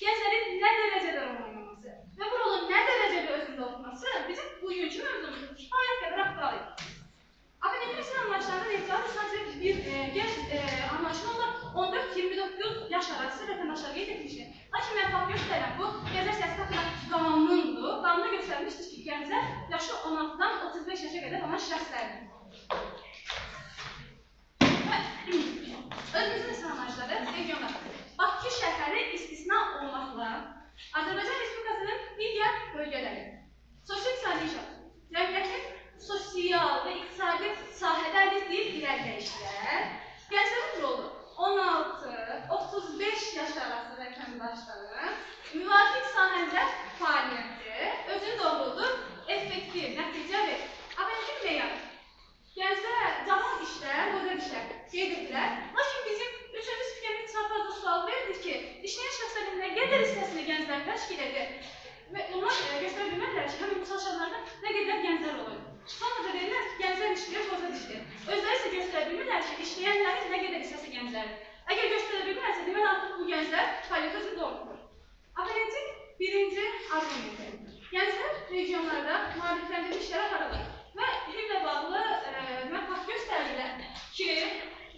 Gənclərin nə dərəcədə rol oynaması və bu rolun nə dərəcədə özünü doğrultması bizim bugünkü mövzumuzun kifayət qədər aktual idi. Akademik təhsil anlayışlarında neytral sadəcə bir gənc anlayışını onlar 14-29 yaş arası vətəndaşlar qeyd etmişdir. Lakin mən fakt göstərirəm, bu gənclər siyasəti haqqında qanundur. Qanunda göstərmişdir ki, gənclər yaşı 16-dan 35 yaşa qədər olan şəxslərdir. Özümüzün təhsil anlayışları regionlar. Bakı şəhəri istisna olmaqla Azərbaycan Respublikasının digər bölgələri. Sosial-iqtisadi inkişaf, cəmiyyətin sosial və iqtisadi sahədə əldə etdiyi irəliləyişlər, gənclərin rolu 16-35 yaş arası vətəndaşların müvafiq sahədə fəaliyyəti özünü doğruldur, effektiv nəticə verir. Akademik meyar. Gənclər, cavan işlər, qoca işlər qeyd etdilər. Lakin bizim üçüncü spikerimiz çaprazda sual verdi ki, işləyən şəxslərin nə qədər hissəsini gənclər təşkil edir və onlar göstərə bilmədilər ki, həmin bu çalışanlarda nə qədər gənclər olur. Sonra da deyirlər ki, gənclər işləyir, qoca işləyir. Özləri isə göstərə bilmirlər ki, işləyənlərin nə qədər hissəsi gənclərdir. Əgər göstərə bilmirlərsə, deməli artıq bu gənclər fəaliyyəti özünü doğrultur. Akademik birinci arqumenti. Gənclər regionlarda maarifləndirilmiş işlər aparırlar. Və HIV-lə bağlı mən fakt göstərdilər ki,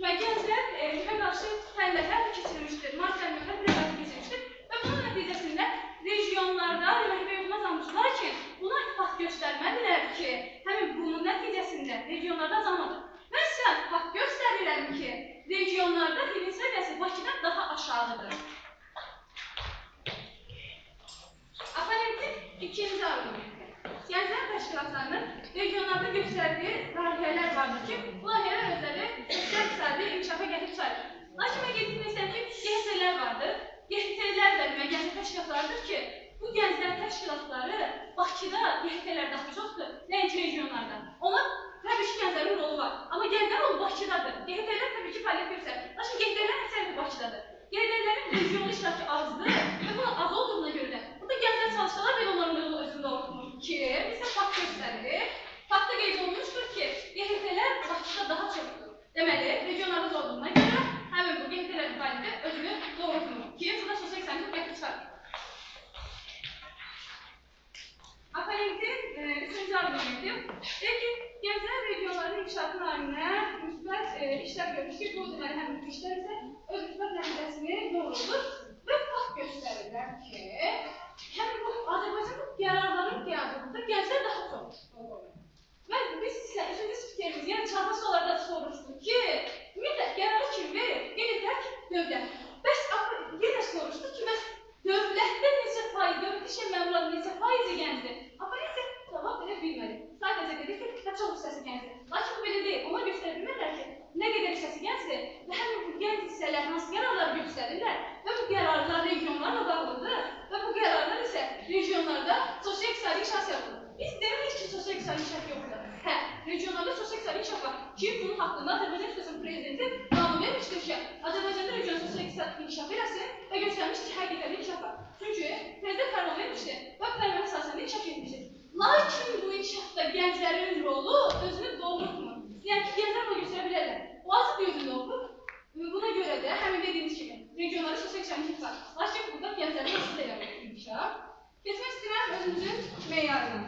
gənclər HIV-ə qarşı təlimlər keçirilmişdir, maarifləndirmələr həyata keçirilmişdir və bunun nəticəsində regionlarda HIV yoxluğu azalmışdır. Lakin buna fakt göstərmədilər ki, həmin bunun nəticəsində regionlarda azalmadır. Mən sizə fakt göstərirəm ki, regionlarda HIV-in səviyyəsi Bakıdan daha aşağıdır. Akademik ikinci arqumenti. Gənclər təşkilatlarının regionlarda göstərdiyi layihələr vardır ki, bu layihələr özləri sosial-iqtisadi inkişafa gətirib çıxarır. Lakin mən qeyd etmək istəyirəm ki, GHT-lər vardır. GHT-lər də demək gənclər təşkilatlarıdır ki, bu gənclər təşkilatları Bakıda GHT-lər daha çoxdur, nəinki regionlarda. Onlar təbii ki, gənclərin rolu var, amma gənclərin rolu Bakıdadır. GHT-lər təbii ki, fəaliyyət göstərir. Lakin GHT-lərin əksəriyyəti Bakıdadır. GHT-lərin regionda iştirakı azdır və bunun az olduğuna görə də burada gənclər çalışsalar belə onların rolu özünü doğrultmur ki, bizə fakt göstərir. Faktda qeyd olunmuşdur ki, GHT-lər Bakıda daha çoxdur. Deməli, regionlarda az olduğuna görə həmin bu GHT-lərin fəaliyyəti özünü doğrultmur ki, burada sosial-iqtisadi gətirib çıxarır. Akademikin üçüncü arqumenti deyir ki, gənclər regionların inkişafı naminə müsbət işlər görmüş ki, bu deməli həmin bu işlər isə öz müsbət nəticəsini doğruldur və fakt göstərirlər ki, həmin bu Azərbaycanda qərarların qəbulunda gənclər daha çox olur. Və biz isə üçüncü spikerimiz, yəni çarpaz suallarda soruşduq ki, ümumiyyətlə qərarı kim verir? Qeyd etdilər ki, dövlət. Bəs yenə soruşduq ki, bəs dövlətdə neçə faiz, dövlət işə məmurların neçə faizi gəncdir? Aparisiya cavab verə bilmədi. Sadəcə dedi ki, çox hissəsi gəncdir. Lakin bu belə deyil. Onlar göstərə bilmədilər ki, nə qədər hissəsi gəncdir və həmin bu gənc hissələr hansı qərarları göstərirlər və bu qərarlar regionlarla bağlıdır və bu qərarlar isə regionlarda sosial-iqtisadi inkişaf səbəbidir. Biz demirik ki, sosial-iqtisadi inkişaf yoxdur. Hə, regionlarda sosial-iqtisadi inkişaf var ki, bunun haqqında Azərbaycan Respublikasının prezidenti qanun vermişdir ki, Azərbaycanda region sosial-iqtisadi inkişaf eləsin və göstərmişdir ki, həqiqətən inkişaf var. Çünki prezident fərman vermişdir və fərmana əsasən inkişaf etmişdir. Lakin bu inkişafda gənclərin rolu özünü doğrultmur. Yəni ki, gənclər bunu göstərə bilərlər. O azı özünü doğrultur. Buna görə də həmin dediyimiz kimi regionlarda sosial-iqtisadi inkişaf var. Lakin burada gənclərin rolu eləmir inkişaf. Keçmək istəyirəm özümüzün meyarına.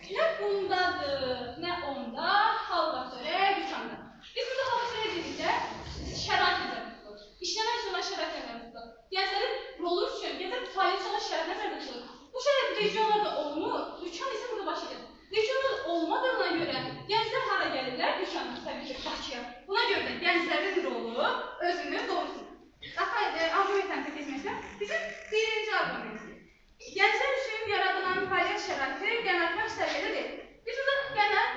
Nə bundadır, nə onda, halva çörək dükanda. Biz burada halva çörək dedikdə şərait nəzərdə tutulur. İşləmək üçün olan şərait nəzərdə tutulur. Gənclərin rolu üçün, gənclər fəaliyyət üçün olan şərait nəzərdə tutulur. Bu şərait regionlarda olmur, dükan isə burada baş edir. Regionlarda olmadığına görə gənclər hara gəlirlər? Dükana, təbii ki, Bakıya. Buna görə də gənclərin rolu özünü doğrultur. Arqumentlərimizə keçmək istəyirəm. Bizim birinci arqumentimiz. Gənclər üçün yaradılan fəaliyyət şəraiti qənaətbəxş səviyyədə deyil. Biz burada qənaət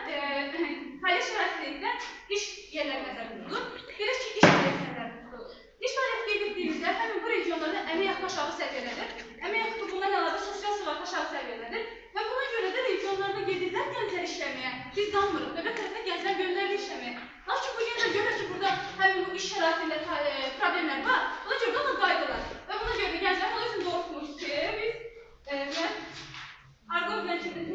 fəaliyyət şəraiti dedikdə iş yerləri nəzərdə tutulur. Belə ki, iş fəaliyyəti nəzərdə tutulur. İş fəaliyyəti qeyd etdiyimizdə həmin bu regionlarda əmək haqqı aşağı səviyyədədir. Əmək haqqı bundan əlavə sosial sığorta aşağı səviyyədədir. Və buna görə də regionlarda gedirlər gənclər işləməyə. Biz danmırıq, dövlət tərəfindən gənclər göndərilir işləməyə. Lakin bu gənclər görür ki, burada həmin bu iş şəraitində problemlər var. Buna görə də onlar qayıdırlar. Və buna görə də gənclərin onu özünü doğrultmuş ki,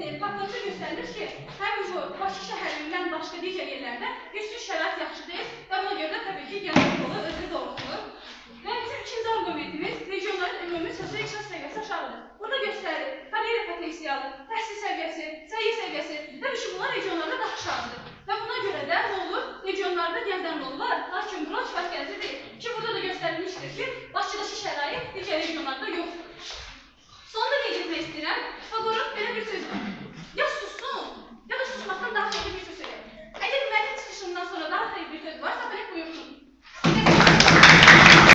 biz faktlarca göstərilir ki, həmin bu Bakı şəhərindən başqa digər yerlərdə heç bir şərait yaxşı deyil və buna görə də təbii ki, gənclər rolu özünü doğrultur. Və bizim ikinci arqumentimiz regionların ümumi sosial inkişaf səviyyəsi aşağıdır. Burada göstərir karyera potensialı, təhsil səviyyəsi, səhiyyə səviyyəsi və ki, bunlar regionlarda daha aşağıdır. Və buna görə də nə olur? Regionlarda gənclərin rolu var, lakin bura kifayət qədər deyil. Ki, burada da göstərilmişdir ki, Bakıdakı şərait digər regionlarda yoxdur. Sonda qeyd etmək istəyirəm, Pifaqorun belə bir sözü var. Ya sussun, ya da susmaqdan daha xeyirli bir söz söyləyin. Əgər mənim çıxışımdan sonra daha xeyirli bir söz var,